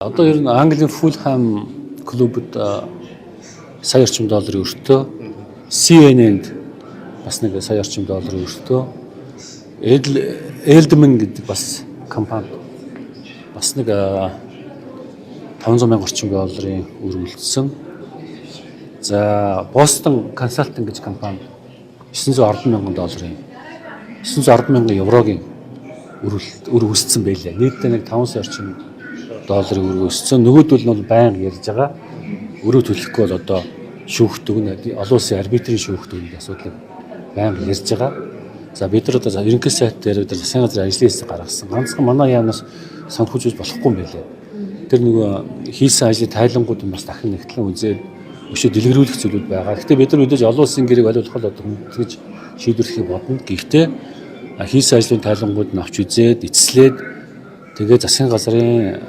Одоо ер нь Английн Фулхам клубд сая орчим долларын өртөө, CNN-д бас нэг сая орчим долларын өртөө, Edelman гэдэг бас компани бас нэг 500 мянга орчим долларын өр үлдсэн. За, Boston Consulting гэж компани 910 мянган долларын, 910 мянган еврогийн өр үүссэн байлээ. Нийтдээ нэг 5 сая орчим долларын өр өссөн. Нөгөөдөл нь бол байнга ярьж байгаа. Өрөө төлөхгүй бол одоо шүүхт өгнө. Олон улсын арбитрийн шүүхт өгнө асуудлыг байнга ярьж байгаа. За, бид нар одоо ерөнхий сайт дээр бид нар засгийн газрын ажлын хэсэг гаргасан. Ганцхан манай яамнаас санхүүжүүлж болохгүй юм байлээ. Тэр нөгөө хийсэн ажлын тайлангууд нь бас дахин нэгтлэн үзээд өшөө дэлгэрүүлэх зүйлүүд байгаа. Гэхдээ бид нар мэдээж олон улсын гэрээг аль болох одоо хүндэтгэж шийдвэрлэхийг бодно. Гэхдээ хийсэн ажлын тайлангууд нь авч үзээд, эцэслээд, тэгээ засгийн газрын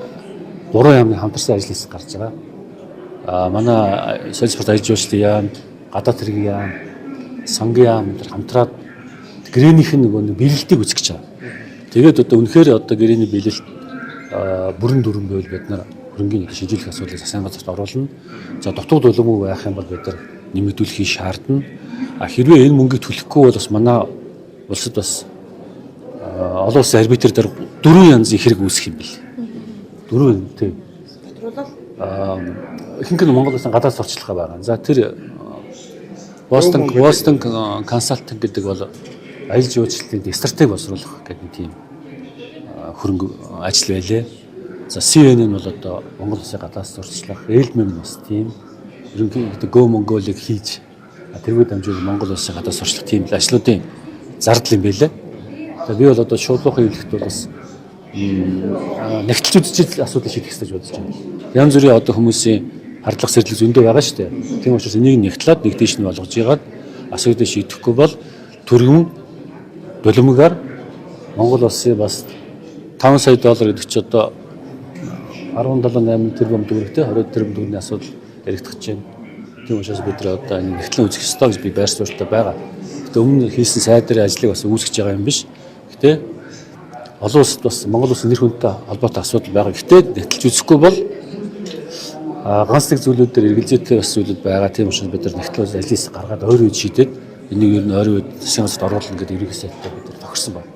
гурван яамны хамтарсан ажлын хэсэг гарч байгаа. Манай соёл спорт ажил жуулчлалын яам, гадаад хэргийн яам, сангийн яам энэ хамтраад гэрээнийх нь нөгөө бэлэлтийг үзэх гэж байгаа. Тэгээд одоо үнэхээр одоо гэрээний бэлэлт бүрэн дүрэн байвал бид нар хөрөнгийн шилжүүлэх асуудлыг засгийн газарт оруулна. За, дутуу дулаагүй байх юм бол бид нар нэмэгдүүлэхийг шаардна. А хэрвээ энэ мөнгийг төлөхгүй бол бас манай улсад бас олон улсын арбитр дээр дөрвөн янзын хэрэг үүсэх юм бэл. Дөрвөн, тийм. Ихэнх нь Монгол улсын гадаад сурталчилгаа байгаа. За, тэр Boston Consulting гэдэг бол аялал жуулчлалын стратеги боловсруулах гэдэг нэг тийм хөрөнгө ажил байлээ. За, CNN бол одоо Монгол улсын гадаад сурталчлах, Edelman бас тийм, ерөнхийдөө Go Mongol-ыг хийж тэргүй дамжуул Монгол улсын гадаад сурталчлах тийм л ажлуудын зардал юм байлээ. За, би бол одоо шуулгын хэвлэхт бол бас нэгтэлж үзэж асуудлыг шийдэх хэрэгтэй гэж бодож байна. Янз бүрийн одоо хүмүүсийн хардлага сэрлэг зөндөө байгаа шүү дээ. Тийм учраас энийг нэгтлээд нэг тийш нь болгож ягаад асуудлыг шийдэхгүй бол түргэн булимгаар Монгол улсын бас 5 сая доллар гэдэг чи одоо 17 8 тэрбум төгрөгтэй, 20 тэрбум төгрөгийн асуудал яригдах гэж байна. Тийм учраас бид нар одоо энэ нэгтлэн үзэх ёстой гэж би байр суурьтай байгаа. Гэтэ өмнө хийсэн сайдрын ажлыг бас үүсгэж байгаа юм биш. Гэтэ олон улсад бас Монгол улсын нэр хүндтэй холбоотой асуудал байгаа. Гэтэ нэгтэлж үзэхгүй бол ганц нэг зүйлүүд дээр эргэлзээтэй бас зүйлүүд байгаа. Тийм учраас бид нар нэгтэл ажлыг гаргаад ойрын үед шийдээд энийг ер нь ойрын үед засгийн газарт оруулна гэдэг ерөнхий сайттай бид нар тохирсон байна.